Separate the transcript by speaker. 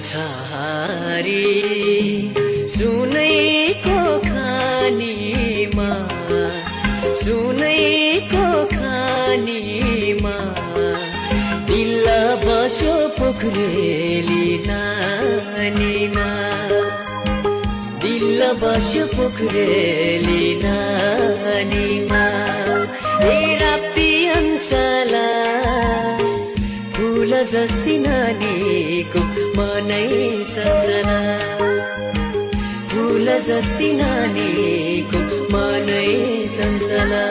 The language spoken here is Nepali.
Speaker 1: छहारी सुनैको खानीमा सुनैको खानीमा बिल्ल बस्यो पोखरेली नानीमा बिल्ल बस्यो पोखरेली नानीमा राप्ती अञ्चला फूल जस्ती नानीको मनै चञ्चला फूल जस्ती नानीको मनै चञ्चला